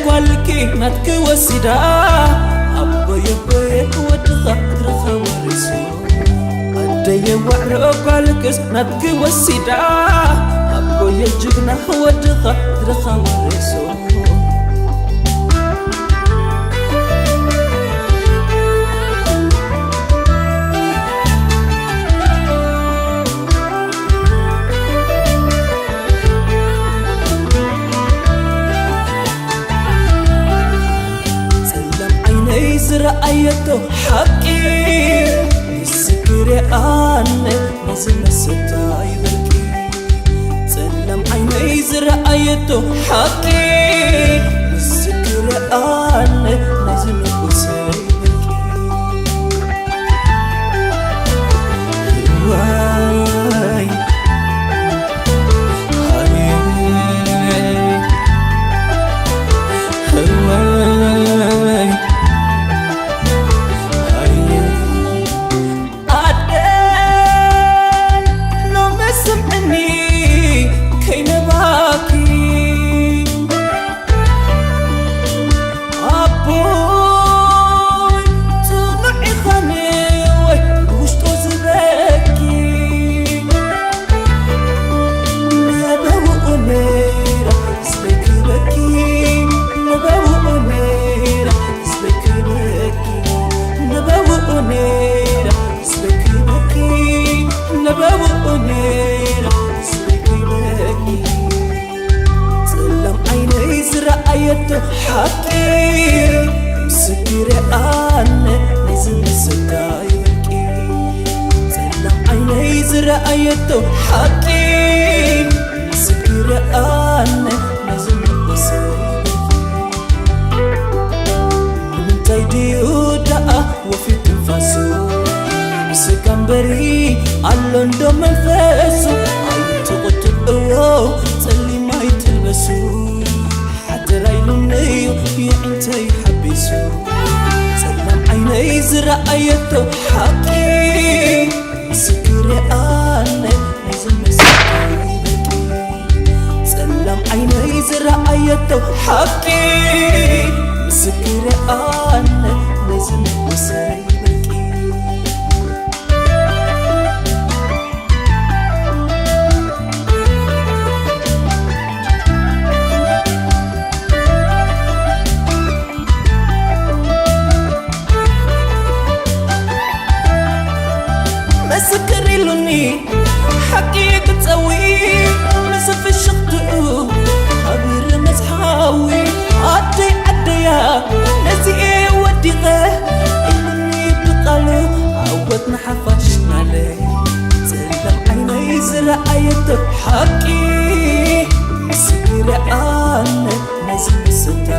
ጓልኪ ናትኪ ወሲዳ ኣቦየ ኣቦየ ወድኻ እግርኻ ወሪሱ ኣደየ ዋዕሮ ጓልክስ ናትኪ ወሲዳ ኣቦየ ጅግና ወድኻ እግርኻ ወሪሱ ጸላም ዓይነይ ዝረኣየቶ ሓቂ ምስክር ኣነ ነዚ መሰታ ይበቂ ጸላም ዓይነይ ዝረኣየቶ ሓቂ ምስክር ኣነ ነዚ ንጉሰ ይበቂ ዋይ ጸላም ዓይነይ ዝረኣየቶ ሓቂ ምስክር ኣነ ነዚ ምስታ ይበቂ ጸላም ዓይነይ ዝረኣየቶ ሓቂ ምስክር ኣነ ነዚ መበሰ ንምንታይ ድዩ ደኣ ወፊት ትንፋሱ ብስጋ እምበሪ ኣሎ እንዶ መንፈሱ ኣይትቕትልዎ ጸሊም ኣይትልበሱ ሓደራ ኢሉኒ እዩ የዒንተይ ሓቢሱ ጸላም ዓይነይ ዝረኣየቶ ሓቂ ምስክር ኣነ ናይ ዝመስል ጸላም ዓይነይ ዝረኣየቶ ሓቂ ምስክር ኣነ ነዚ ንጉሰይ በቂ መስክር ኢሉኒ ሓቂ ክጸዊ ምስ ፍሽኽትኡ ሓብር መጽሓዊ ኣደይ ዓደያ ነዚኤ ወዲቐ ኢሉኒ ብቃሉ ዓወት ንሓፋሽ ናለ ጸላም ዓይነይ ዝረኣየቶ ሓቂ ምስክር ኣነ ነዚ ምስታ